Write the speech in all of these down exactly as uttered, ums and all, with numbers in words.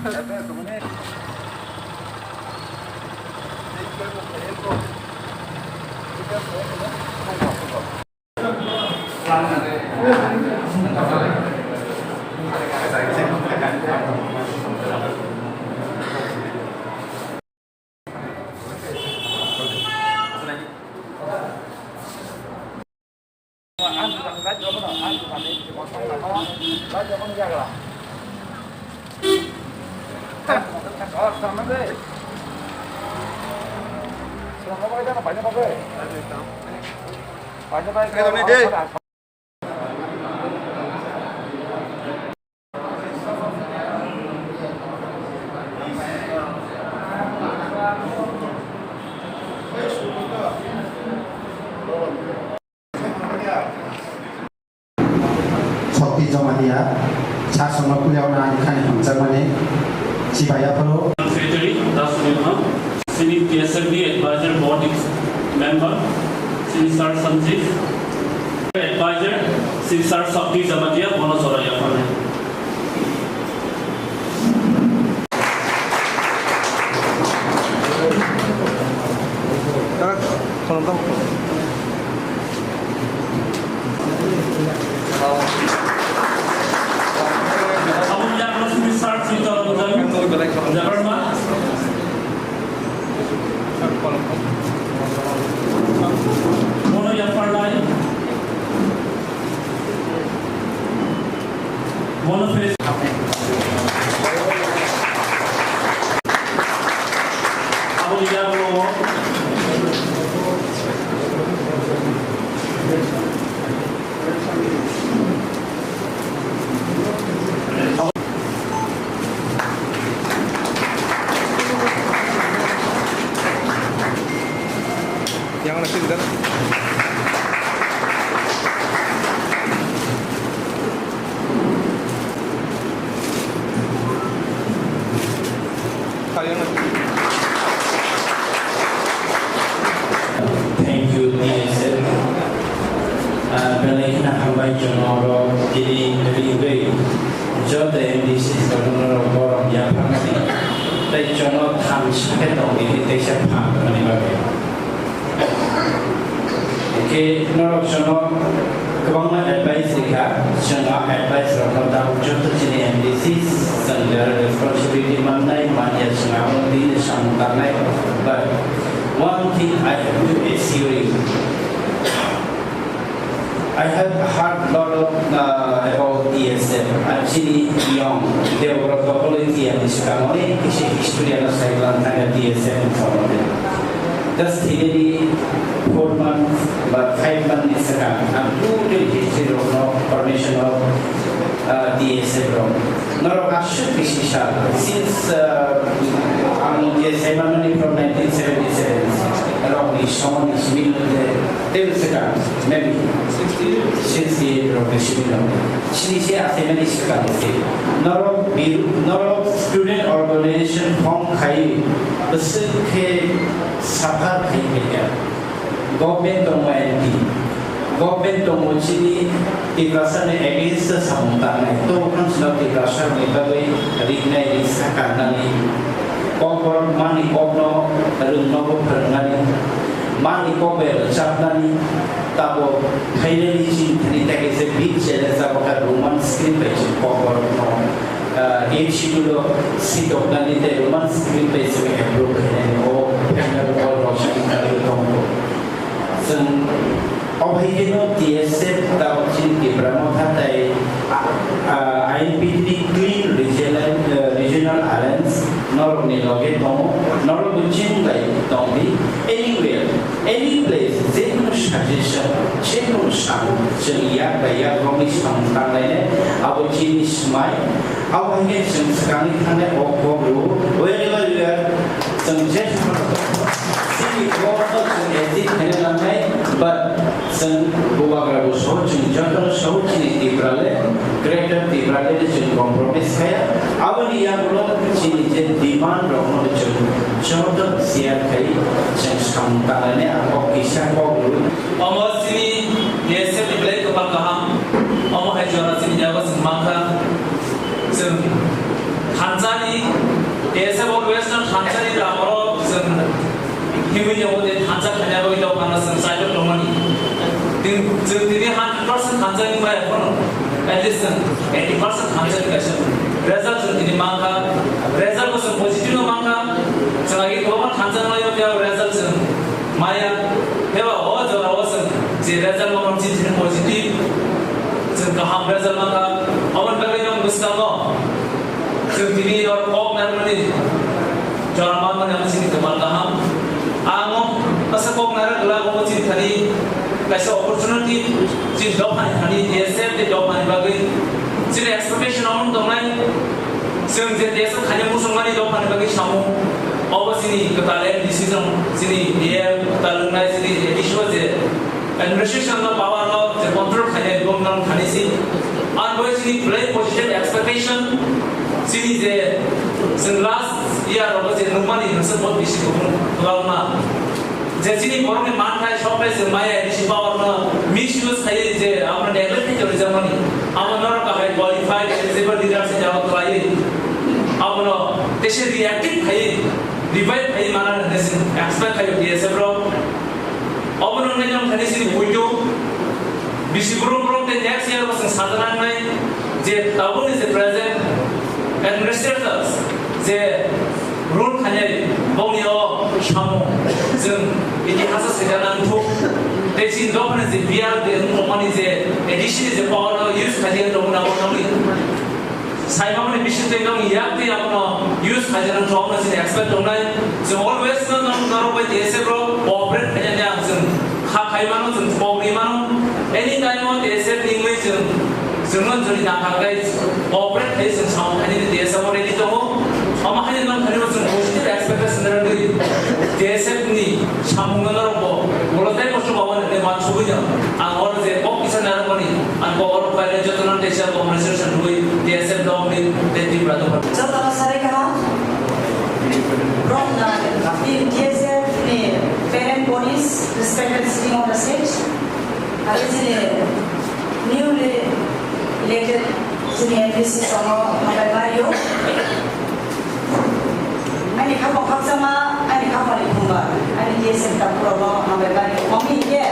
Sokti Jamatia, sak songma puila o nang ani khani hamjakmani chibai yapharo. Secretary Das Ringha, Senior T S F B Advisor Board member, Senior Sir Sanjeev, Advisor, Senior Sir Sokti Jamatia, bono jora yapharo. Mono yapharnai. Mono face. Aboni yago. Yang na sini dan. Thank you, D S F. Ah, belai kheno hambai chwng oro tini ringwi joto M D C rok borok yapharmani tei chwngno thamsa khe tongdi hinwi teisa phan hwnani bagwi. Hwnkhe norok chwngno kwbangma advice rikha, chwng a advice rokno tabuk joto chini M D C chwng jora responsibility mannai manya chwng abono tini samung tangnai. But one thing I have to assure you, I have heard lot of, uh, about T S F. I'm chini young, Debabrata College ni swkang onek kisa history ano sai lang thangya T S F ni somondi. Just three, four months ba five months ni swkang ang total history rokno formation of, uh, T S F rok. Norok aswk bisi sal, since, uh, ang je sai manmani from nineteen seventy-seven rokni somoni simi je tei swkang, maybe sixty-eight rokni simi rok. Sini se achaimani swkang se. Norok biru, norok student organization form khai bwswk khe suffer khai phaikha. Government tongo anti. Government tongo chini Tiprasa ni against o samung tangnai. To kham sino Tiprasa ni bagwi ringnai risa kannani. Kokborok mani kokno rwngnogo phwrwngnani. Mani kok bai rwchapnani. Tabo finally chini thani tei kaisa big challenge abo kha Roman script bai chini kokborokno. Ah, eighth schedule o sitoknani tei Roman script bai chwng approve khainani o federal wall rok chini kharwi tongo. Chwng o hai kheno T S F tao chini Tipra Motha tei, ah, I N P T ni Clean Regional, ah, Regional Alliance norokni loge tongo, norokbo chini bai tongdi. Anywhere, any place, je kono suggestion, je kono samung, chwng yak bai yak rokni samung tanglainai, abo chini swmai, abo hai khe chwng swkangni thangnai o kok rwo, wherever you are, chwng je kono chini kokno chwng exit khaina nangnai, but chwng bubagra bo soho chwng jotono soho chini Tipraland, Greater Tipraland chwng compromise khaya. Aboni yagulo chini je demand rokno chwng joto share khai chwng samung tanglani ang kok kisa kok rwi. Omo chini D S F ni belai kwbang kaham. Omo hai jora chini yago chwng mankha. Chwng thansa ni Ese bo Western thansa ni lamao chwng himwi tongo tei thansa khaina bagwi dophano chwng chaitok tongmani. Tin-, chwng tini hundred percent thansa wngmaya phano, at least chwng eighty percent thansa ni kaisa result chwng tini mankha. Result bo chwng positive no mankha. Chwng agi kwbangma thansa wngmaya, result chwng maya, heba o jorao chwng je result manwi chini positive, chwng kaham result mankha. Aboni bagwi no bwskango chwng tini oro kok narwkmani jora manmani ang chini kwbang kaham. Ang o kasa kok narwk glak obo chini thani kaisa opportunity, chini dophani thani, T S F ni dophani bagwi chini expectation omo tongnai. Chwng je T S F khaina muchungmani dophani bagwi samung, obo chini kwtal M D C chwng chini D M kwtal wngnai chini A D C o je administration no power no je control khainai bong nang thani si. Ar bo chini belai positive expectation chini je chwng last year rogo je nukmani nangsa bo bisi kubun kwbangma. Je chini borokni manthai sokthai chwng maya A D C power no misuse khai je abo neglect khai tongjamani. Abo norok kahai qualified eligible leaders ni jaga khlaiwi abono tese reactive khai revive khai mana hwnwi chwng expect khai T S F rok. Obo nung nai nung thani sini buitu bisi brum brum tei next year bo chwng sajana wngnai je tabukni je present administrators je rule khainai bongni o samung chwng itihasa saijakna wngthuk tei chini dophani je B R de wngmani je A D C ni je power no use khaijak tongmani abo nungni Saimamani bisingtwi nong yak twi abono use khaijak nang thok na sini expect tongnai. Chwng always no nong norok bai T S F rok cooperate khaijak ni ang chwng kha khai mano, chwng pok ri mano. Any time o T S F ni wngwi chwng, chwng no chwng ni nang kha khai cooperate khai chwng samung khaini T S F o ready tongo. Omo haino nong khaini bo chwng positive expectation rwgwi T S F ni samung no norok bo ulo tei bo chubago nini man sugwi no. Ang oro je kok kisa narwkmani, ang kok oro pailai jotono teisa congratulation rwui T S F dong ni tei Tripura dong. Jotono sarai kaham. From the T S F ni parent bodies, respected sitting on the stage. Aro chini newly elected chini M D C songo hambai mario. Ani khapang khakchangma, ani khapang ni khumba, ani T S F takhurokno hambai bai. Omo hinkhe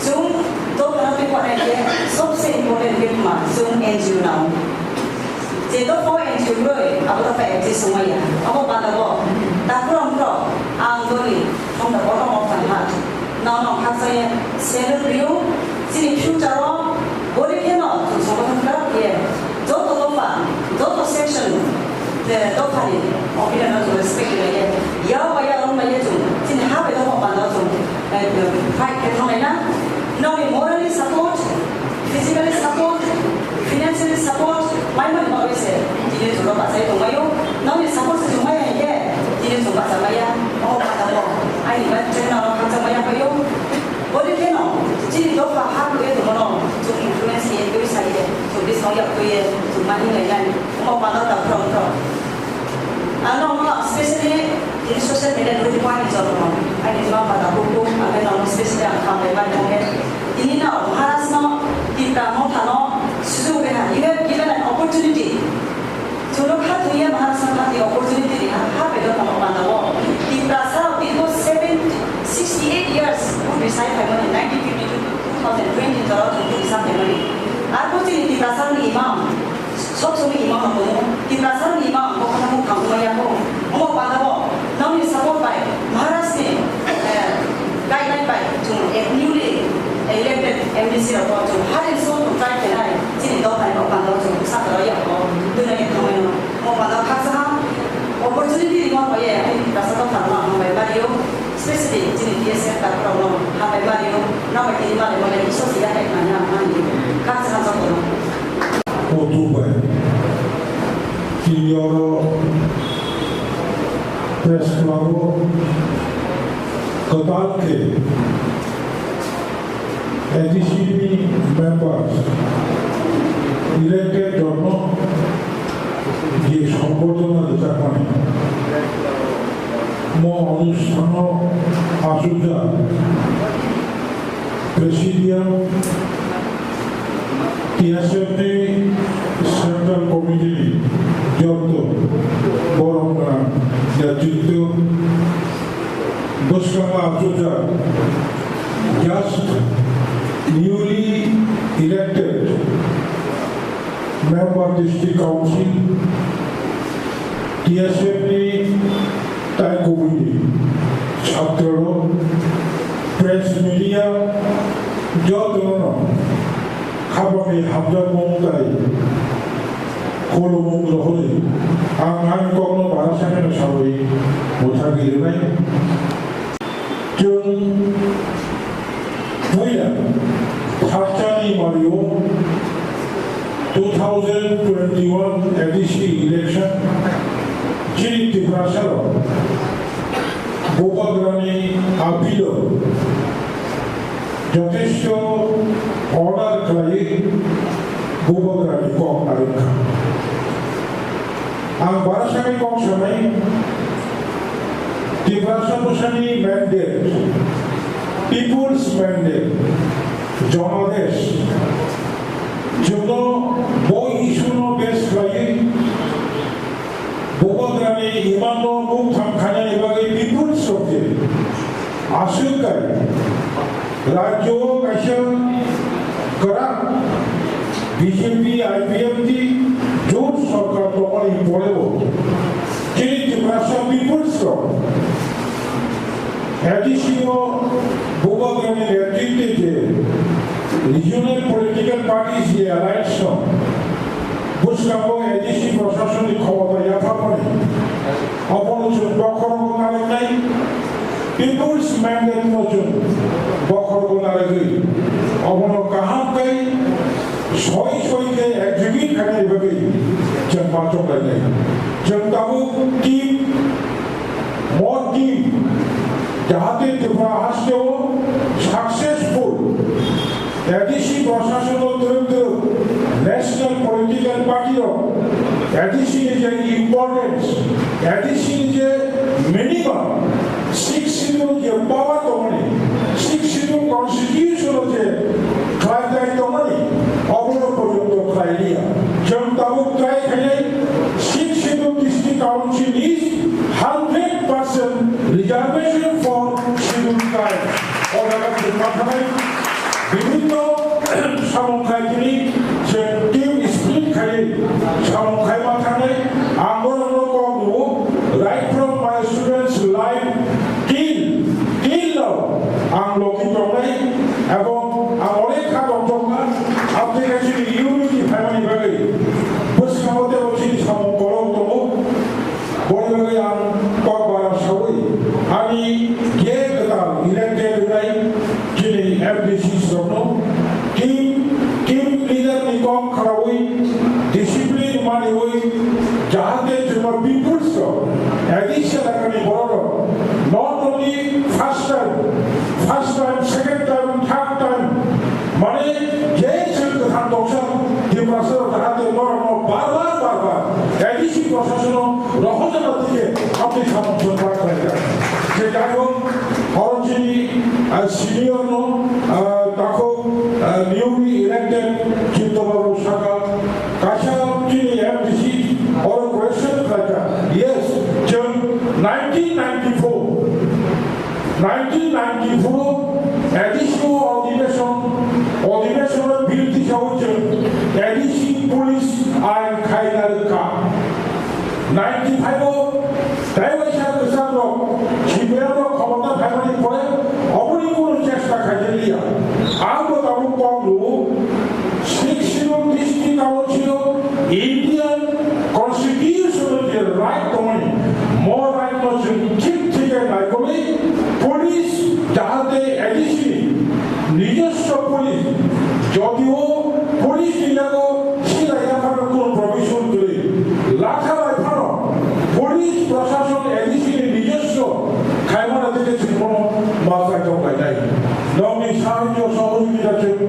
chwng dophano twi phanai khe sobse important khe tma chwng N G O nao. Je dopha o N G O rwi abo dopha exist wngmaya. Omo panda bo takhurok wngkhe ang doli from the bottom of my heart. Nono khakchangya salute rw-o, chini future-o bori kheno chwng sokothon kwrak khe joto dopha, joto section, eh, dophani opinion-no chwng respect khlaiya. Yak bai yak wng bai chwng chini ha bai dopha panda chwng, eh, fight khe thanglaina. Nokni morally support, physically support, financially support, maimani bagwi se tini chwngno bachai tongmaio. Nokni support se chwng maya hinkhe tini chwng bachamaia. Omo panda bo aini bai chwngno khakchangmaya phaio. Boni kheno chini dopha ha twi tongmano chwng influence khe twi sai de, chwng bisong yak twi ye chwng mani lai nai. Omo panda ta phrong phrong. Ano omo specially in social media twi pani jor no. Ani ma pata buku, ame no specially ang pamai mani oke. Ini na Maharaj no, Tipra Motha no, sujuk reha, you have given an opportunity. Chwngno kha thwiya Maharashtra ni opportunity ni ha, ha pedo tamo panda o. Tiprasa dikho seven, sixty-eight years, who decide phaimani nineteen fifty-two to two thousand twenty jora chwng who decide phaimani. Arbo chini Tiprasa ni imam, sok soni imam tongo. Tiprasa ni imam, bo khana mung thangma yako. Omo panda o, nongni support bai, Maharashtra ni, eh, guideline bai, chwng, eh, newly elected M D C rok bo chwng, harin so chwng try khenai, chini dopha ni o panda o chwng, sakha rok yako, duna ni thangma no. Mo panda khaksa ha opportunity rima paye, ani rasa to tharma hambai mario, specially chini T S F ta prono hambai mario, na bai tini male male iso siya hai manya mani, khaksa ha joto no. O Dubai, tini oro press club o kwtal khe A D C ni members, elected rokno je sombordhona rwjakmani, mo onusthano achukjak Presidium, T S F ni Central Committee ni Bwskango achukjak just newly elected member district council T S F ni tai kubui ni chhatrorok, press media jotono khabangni hamjakmung tai khulumung rohorwi ang ani kokno bara sakeno sawi bwthagwi rwnai. Chwng puila tharchani mario two thousand twenty-one A D C election chini Tiprasarok Bubagrani apilo jotesto order khlaiwi Bubagrani kok narwkha. Ang barasani kok sanai, Tiprasa bwsani mandate, people's mandate, Jonadesh, joto bo issue no base khlaiwi Bubagrani imang no mukthang khainani bagwi people's rok je aswk kai. Rajyo o kaisa kwrak B J P, I P F T jot sorkar tongmani porebo chini Tiprasa people's rok A D C o Bubagrani netritwe je regional political parties je alliance rok bwskango A D C proshasonni khomota yapharmani obono chwng bokhorogo narwknai. People's mandate no chwng bokhorogo narwgwi obono kaham khe soi soi khe execute khainani bagwi chwng ma choklainai. Chwng tabuk team, more team, jahate Tripura hasteo successful A D C proshashono twrwk twrwk national political party rok A D C ni je importance, A D C ni je minimum Sixth Schedule je power tongmani, Sixth Schedule constitution o je khlai khlai tongmani, obono porjonto khlai liya. Chwng tabuk try khainai, Sixth Schedule District Council is hundred percent reservation for Scheduled Tribes. O jaga chwng ma thanai, bibhinno samung khai tini, chwng team split khai samung khai ma thanai, ang borokno kok rwo, right from my students life till, till now, ang logi tongnai, ebong ang onek kha tongthokma, application unity phaimani bagwi, bwskango tebo chini samung kolok tongo. Boni bagwi ang kok bara sawi ani je kwtal elected wngnai chini M D Cs rokno team, team leader ni kok kharawi discipline maniwi jahate chwngno peoples rok A D C elakani borok rok not only first time, first time, second time, third time, mane je chwng kwthang tongsa Tiprasa rok jahate norokno bar bar, bar bar A D C proshashono rohorjak rok tike amtwi samung chwng bai khlaijak. Je jai hok, oro chini, ah, senior no, ah, takhuk, ah, newly elected Chitto Babu saka, kaisa chini M D C oro question khlaijak. Yes, chwng nineteen ninety-four, nineteen ninety-four o A D C o adhibeshon, adhibeshon o bill tisawi chwng A D C police ain khaina rwkha. Ninety-five o tei waisa kwchak rok C P M rok khomota phaimani pore oboni kunu chesta khaijaliya. Ang bo tabuk kok rwo, Sixth Schedule District Council o Indian Constitution o je right tongmani, mo right no chwng thik thik khe naikolwi police jahate A D C ni nijoswo police, jodio police ni yago sila yaphano kunu provision kwrwi, latha lai phano police proshashon A D C ni nijoswo khaimano tei chwng bono ma kaitor lainai. Nokni sahajyo sohojogita chwng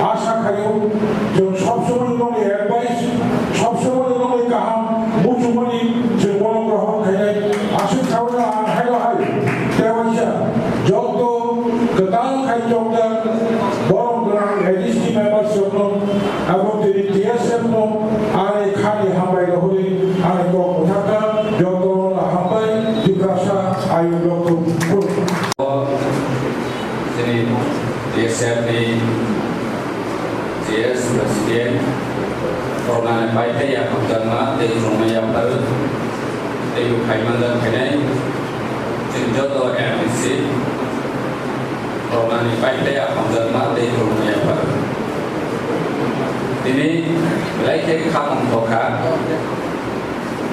asha khaio, chwng sob somoi nokni advice, sob somoi nokni kaham muchungmani chwng bono grohon khainai. Aswk khaui ang haino hai tewaisa joto kwtal khai chokjak borom gwnang A D C members rokno abo tini T S F no ani khani hambai rohorwi ani kok mwthakha. Jotono hambai, Tiprasa ayung rok. Ni G S President, Corona ni pai tei ya hamjakma tei chwngma yaphar tei bo phai manjak phainai chwng joto M D C, Corona ni pai tei ya hamjakma tei chwngma yaphar. Tini belai khe kha tongthok kha.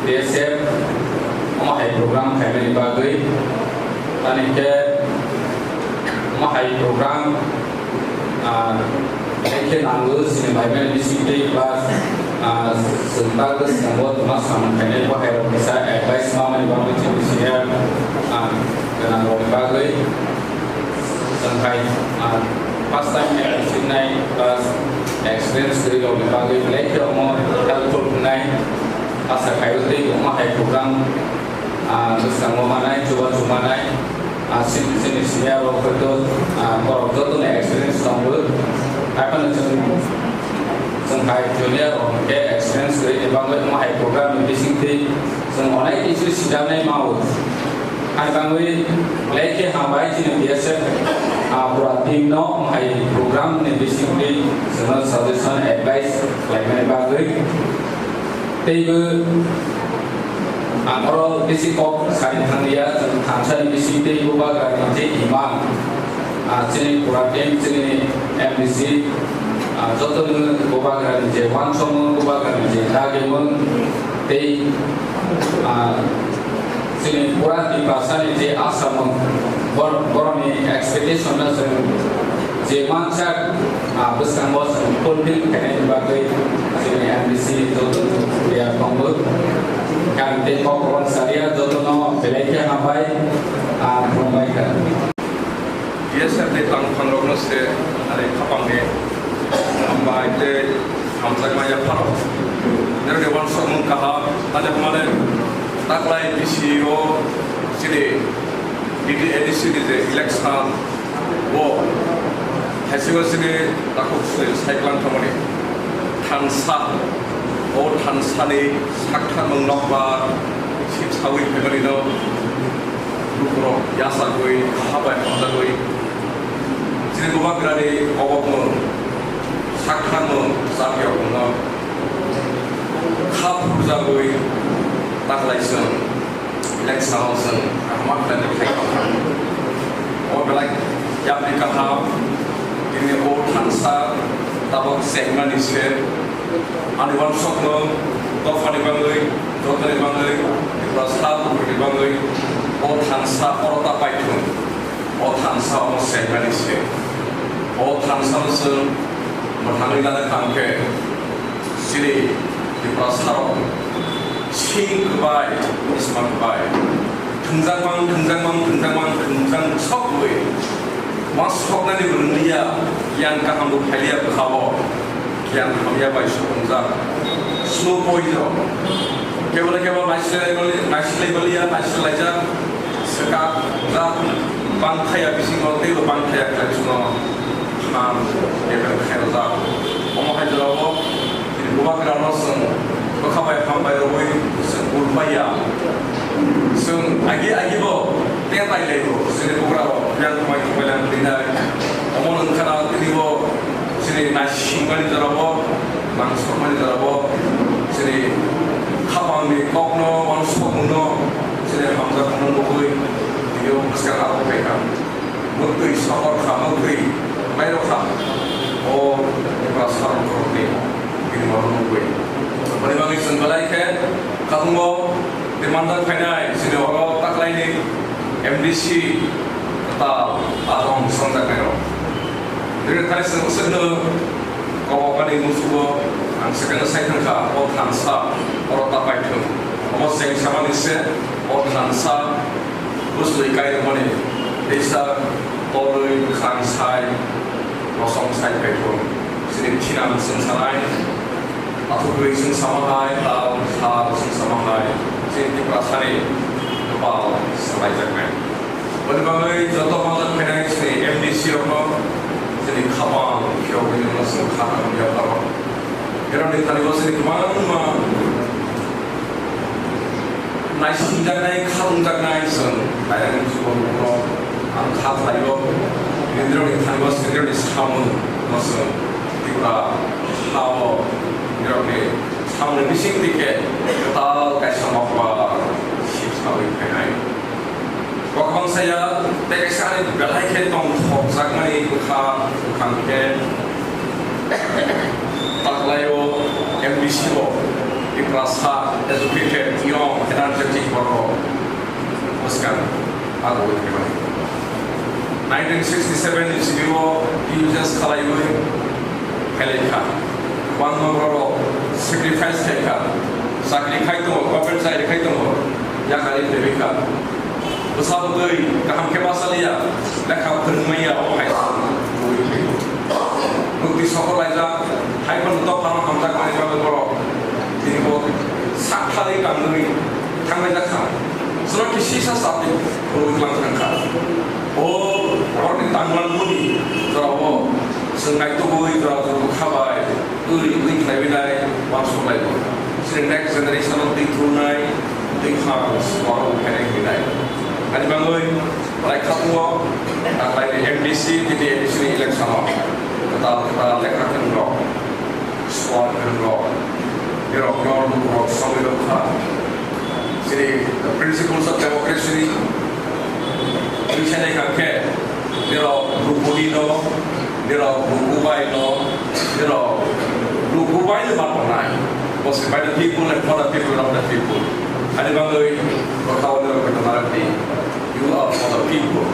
B S F omo hai program khaimani bagwi, ani khe omo hai program, ah, hai khe nango chini bai mani bisingtwi plus, ah, chwng bagwi swngo tongma samung khainai bo hai rok kisa advice mamani bagwi chini senior, ah, gwnang rokni bagwi. Chwng hai, ah, first time M D C wngnai plus experience kwrwi rokni bagwi belai khe omo helpful wngnai. Asa khaio tei omo hai program, ah, bwskango manai, chubachu manai, ah, chini, chini senior rok hoito, ah, borok jotono experience tongo. Haiphano chwng, chwng hai junior rok hwnkhe experience kwrwini bagwi omo hai program ni bisingtwi chwng onek kisu sijaknai mao. Hai bangwi belai khe hambai chini B S F, ah, pura team no hai program ni bisingtwi chwngno suggestion, advice khlaimani bagwi. Teibo ang oro bisi kok sari thangya, chwng thansa ni bisingtwi bubagra ni je imang, ah, chini pura team, chini M D C, ah, joto ni bubagra ni je wansokmung, bubagra ni je dagimung, tei, ah, chini pura Tiprasa ni je asamung, bor-, borok ni expectation no chwng je mansak, ah, bwskango chwng fulfill khainai ni bagwi chini M D C joto ya tongo. Kan tei kok kwbang saria joto no belai khe hambai, ah, khulumbai kha. B S F ni tangphangrokno se ani khapangni hambai tei hamjakma yapharok. Nini wansokmung kaham, ani hwnmale taklai B C O chini B D A D C ni je election o haisingo chini takhuk se saiklang thangmani thansa, o thansani saktharmung nokbar sip sawi phaimani no. Lukurok yachagwi, kha bai hamjagwi, chini bubagrani kobokmung, saktharmung, chapyokmungno kha phurjagwi taklai chwng election-o chwng kaham khlainai khai tongkha. O belai yapri kaham, tini o thansa tabok chengmani se. Ani wansokmung dophani bagwi, jotoni bagwi, Tiprasa bukhukni bagwi o thansa oro ta paithung, o thansa omo sengmani se. O thansano chwng mwthangwi nana kha hwnkhe chini Tiprasarok sing kwbai, isma kwbai. Thwngjakmang, thwngjakmang, thwngjakmang, thwngjak sokwi. Ma soknani bo nwngliya, giyan kaham bo phailiya bwkhao. Giyan hamya bai sokwngjak. Slow poison. Kebo na kebo naisilai bali-, naisilai baliya, naisilaijak. Swkakjak. Bangthaya bisingo teibo bangthaya khlai chwngno. Ham, level khairojak. Omo hai jorao, chini bubagrano chwng bwkha bai ham bai rwui chwng bul paiya. Chwng agi agi bo tei tai laibo, chini bubagrarok yang thumai thumai lang twi nai. Omo wngkha na tini bo chini naisingmani jorao, nangsokmani jorao, chini khapangni kokno, wansokmungno, chini hamjakmungno nugui, tini bo bwskang abo phaikha. Mwtwi sokor kha, mwtwi mairok kha. O Tiprasa rokni bini borok nugwi. Boni bagwi chwng belai khe khatungo tei manjak phainai chini oro taklaini M D C kwtal adong swngjaknairok. Bini thani chwng swkno kobokani musugo ang swkangno sai thangkha, o thansa oro ta paithung. Omo cheng samani se o thansa Bwsli kairwkmani teisa torwi khang sai rosong sai phaithung. Chini thinang chwng sanai, athukgwi chwng sama hai, tal sal chwng sama hai, chini Tiprasani kwpal salaijaknai. Boni bagwi joto manjak phainai chini M D C rokno chini khapang phiyogwi chwng kha tangwi yapharo. Eroni thani bo chini kwbangma naisingjaknai, khalumjaknai chwng, ayang chwng ang kha khlaio. Nirokni thani o sirni samung no chwng Tripura ha-o nirokni samungni bising twi khe kwtal kaisa nokbar sip saui phainai. Kokhong saya tei kaisa ani belai khe tongthokjakmani bwkha bwkhang khe taklaio M D C o Tiprasa educated young energetic borok bwskang agoi phaimani. Nineteen sixty-seven ni simi o T U S khalaiwi phailai kha. Bangma borok sacrifice khai kha. Chakri khai tongo, government chakri khai tongo. Yakari tebwi kha. Bwsa bwtwi kaham khe ma saliya, lekha phwrwngmaya o hai. Bukti sokol laijak, hai phano dophano hamjakmani bagwi borok tini bo sak thalwi tangwi thanglaijak kha. Chwla khe sisa chati phwrwngwi lang thang kha. O borokni tangmani muni jorao chwng naitugwi jora jora kha bai. Twi, twi khlaiwi nai, uansuk lai bo. Chini next generation o twi thunai, twi phang, borok bo khainai hinwi nai. Ani bagwi, lai kha tongo, taklai ni M D C, tini M D C ni election o. Kwtal, kwtal lekha khwrwng rok, sor khwrwng rok, nirok no lukurok sogwi rok kha. Chini principles of democracy, twi sanai kha khe, nirok lukuni no, nirok lukubai no, nirok lukubai no ma tongnai. Because by the people and for the people, not the people. Ani bagwi, kothao nirok kothoma rok di, you are for the people,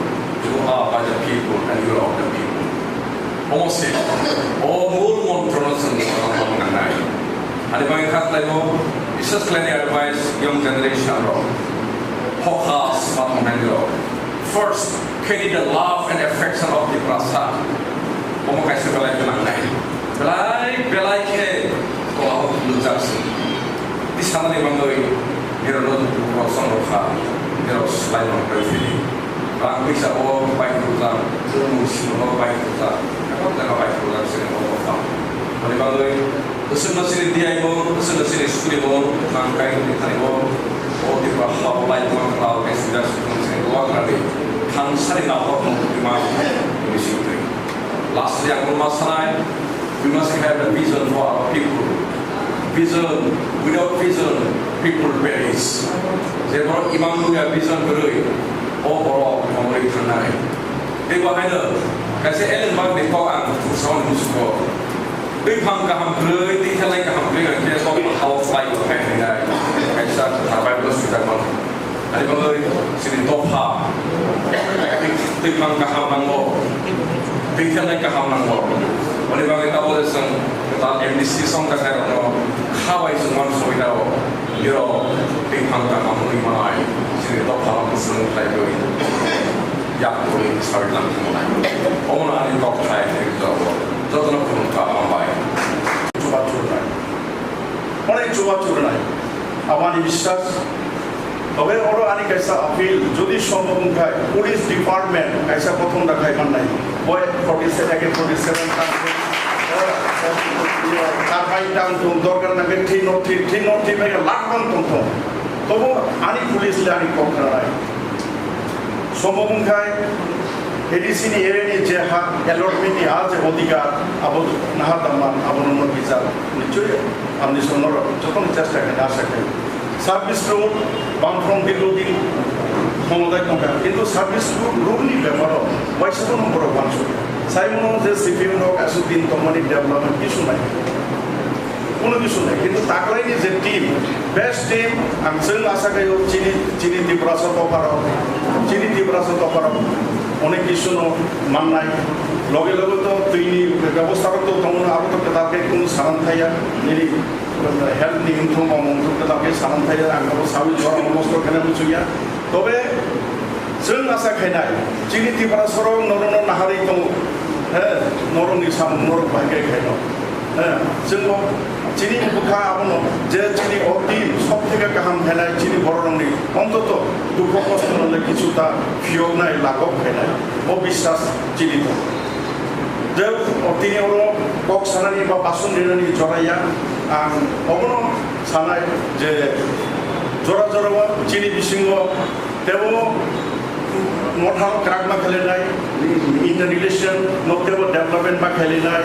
you are by the people, and you are of the people. Omo se, o mul montro no chwng kothoma nangnai. Ani bagwi kha khlai o, bises khlai ni advice young generation rok, focus ma tongnai rok. First, khe ni the love and affection of the Tiprasa. Omo kaisa belai gwnang nai. Belai, belai khe tola o phulukjak se. Tei sanani bagwi nirok no borok song rok kha, nirok slai rok bai phili. Rang puisa bo bai phulukjak, chwng mung simo bo bai phulukjak, ekon jaga bai phulukjak se omo kha. Ani bagwi Bwswk no chini diyaimung, bwswk no chini surimung, nang kainwi thani bo, o Tripura ha o lai tongma kha, o kaisa sida sukung chini bo wagra di, thangsani nahor mung twi ma, twi sing twi. Last day ang ma sanai, we must have a vision for our people. Vision, without vision, people perish. Je borok imang nungya vision kwrwi, o borok thongwi thangnai. Tei bo haino kaisa Ellen White ni kok ang saui musugo. Twi phang kaham kwrwi, twi thelai kaham kwrwi, hwnkhe kok ha o slai bo khai phainai. Kaisa kwthar Bible swijak mano. Ani bagwi chini dopha twi, twi phang kaham nango, twi thelai kaham nango. Ani bagwi tabole chwng kwtal M D C songjaknairokno kha bai chwng uansugwi naro. Nirok twi phang kaham wngwi manai, chini dopha no bwswng khlaiwi yak kwrwi saui lang thangmanai. Omono ani kok thai tei joto, jotono khulumkha, hambai. Chubachu rwnai. Onek chubachu rwnai. Abo ani biswas. Tobe oro ani kaisa appeal, jodi sombhob wngkha, police department kaisa kothom da khai mannai. Boy forty-seven, forty-seven, Karpai tang tong, dorkar nangkhe thwi no thwi, thwi no thwi bai lakh man tong tong. Tobo ani police le ani kok khanai. Somo wngkhai A D C ni area ni je ha allotment ni ha je odhikar abo naha tangma abo no no bichar. Nichoi amni sonor jotoni chesta khe asa khe. Service road, Bamfront dino din khomodai tongkha, kintu service road, road ni beparo waisa bono borok wansuk. Sai mano je C P M rok aswk din tongmani development kisu nai. Kuno kisu nai, kintu taklai ni je team, best team, ang chwng asa khaio chini, chini Tiprasa topharok, chini Tiprasa topharok onek kisu no mannai. Loge loge to twi ni bebosta rok to tongo, abo to kwtal khe kunu sanan thaya, nini health ni wngthung, omo wngthung, kwtal khe sanan thaya, ang abo sawi jora mosto khena muchungya. Tobe chwng asa khainai, chini Tiprasa rok norokno naharwi tongo, he, norokni samung norok bahai khe khaino, he, chwngbo chini bwkha abono je chini o team sok theke kaham khainai, chini bororokni ontoto dukho kosto no le kichu ta phiyoknai, laghok khainai, o biswas chini tongo. Je tini oro kok sanani ba bason rinani jora ya, ang obono sanai je jora jora o chini bisingo tebo Mothao kwrak ma khalenai, inter relation no tebo development ma khalenai,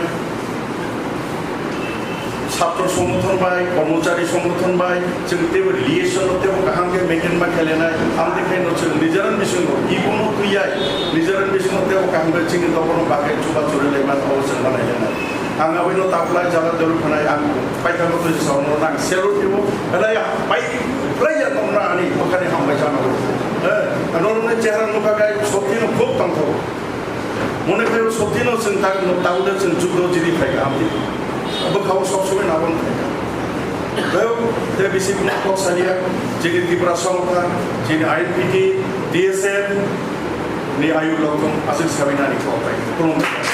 satro songgothon bai, kormochari songgothon bai, chwng tebo relation no tebo kaham khe maintain ma khalenai, amtwi khe no chwng nijaran bisingo ibono tuiyai, nijaran bisingo tebo kaham khe chini dobono bagwi chuba churi laima o chwng manai lenai. Ang abino taklai jala dolu khanai ang paithago twi saono nang salute dibo, belai pai belai ya tongna ani bokani hambai jana. Eh, ano ne chehra nukha gai sotino khub tongtho. Mone khayo sotino chwng tak no taule chwng jukdo jiri khai amti. Abo khao sob sobe nabon khai. Teo te bisi kok salia jini Tipra Songkha, jini I N P T, D S M ni ayu lokong asik sabina ni kok khai. Khulumkha.